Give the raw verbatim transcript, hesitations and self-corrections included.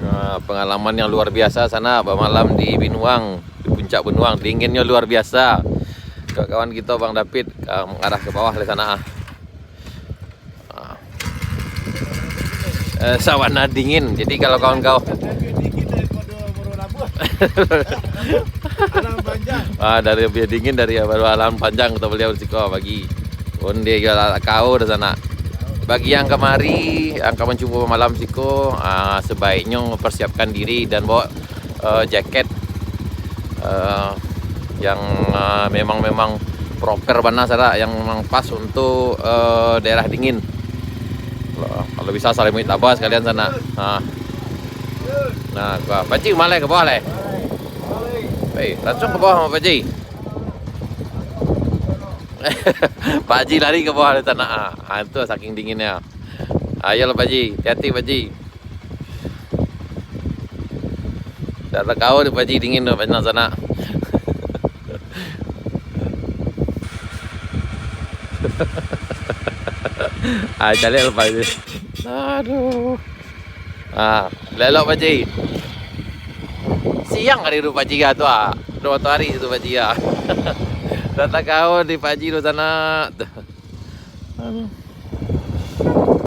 Ah, pangalaman yang luar biasa sanak, bamalam di binuang, di puncak binuang, dinginnyo luar biasa. Kawan-kawan kito, Bang David, ah, mangarah ka bawah lah sanak, ah. Ah. Eh, sabana dingin. Jadi, kalau kawan-kawan, ah, dari lebih dingin dari Alam Panjang, kata baliau di siko pagi. Onde juo lah kau di sanak. Bagi yang kamari, yang ka mancubo malam siko, ah, sebaiknyo persiapkan diri dan bawa, eh, jaket, eh, yang, eh, memang-memang proper bana sanak, yang memang pas untuk, eh, daerah dingin. Kalau, kalau bisa salimuik taba sakalian sanak. Ha. Nah, ka, Pak Haji malai ka bawah lai. Hei, langsung ka bawah, Pak Haji. Pak Haji lari ka bawah dari sanak. Ah, ah, tu saking dinginnyo. Ayolah, Pak Haji, hati-hati, Pak Haji. Dah takau di Pak Haji dingin tu, banyak sanak. Ah, caliak lah, Pak Haji. Aduh. Ah, lelok, Pak Haji. Siang hari tu, Pak Haji, ah, tu, ah. Dua matahari tu, Pak Haji, ah. Dah takau di Pak Haji tu sanak. Aduh.